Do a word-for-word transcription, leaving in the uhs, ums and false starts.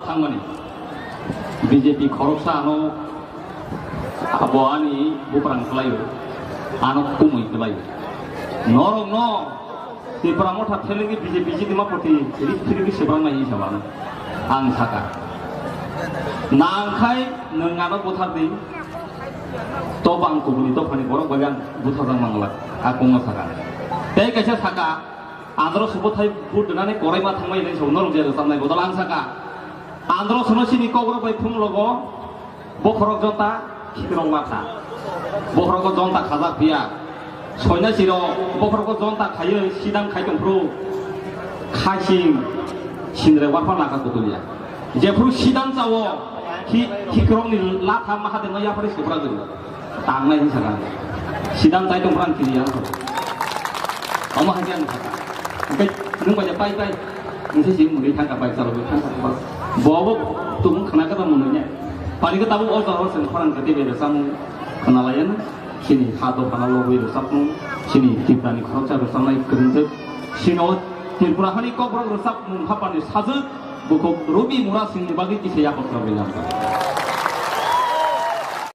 Thangmani B J P khoroksa ano abo ani buprang kwlaio, ano kumui kwlaio. Norokno Tipra Motha thelengwi B J P jidima poti rik phirigwi sebrang nai hinwi saba ang saka. Nangkhai nwng ano buthar di, to bang kubuni dophani borok bai ang buthajak mangla, a kungno saka. Tei kaisa saka, andro subuthai vote rwnani koraima thangmai hinwi sabo norok je rwchapnai bodol ang saka. Andro sono sini kokrok bai phung logo, bokhorok jonta, khikrok matha. Bokhorok jonta khajak phiya. Soina siro, bokhorok jonta khaiyo, sidang khai tongphru. Khaising, sindre warpha naka kutuliya. Jephru sidang chawo, khi-, khikrokni latha mahadengo yaphari supra gulu. Tangnai hinwi sakha. Sidang chai tongphra ang kiri ang. Omo hai khe ang sakha. Hwnkhe nwng bai pai pai. Nwng se sini mwnwi thangkha, bai chalogwi thangkha. Bo bo tumung khna khe tamo mwnwi ya. Pari khe tabuk o jora se khorang khe tei bai samung khna laiya na. Sini ha dophano logwi rwchapmung, sini Tiprani khoroksa rwchapnai kwrwngjak. Sino Tripura hani kokborok rwchapmung haphani sajwk, bukhuk Rubi Mura Singhni bagwi kisa yapha khoroknwi lamkha.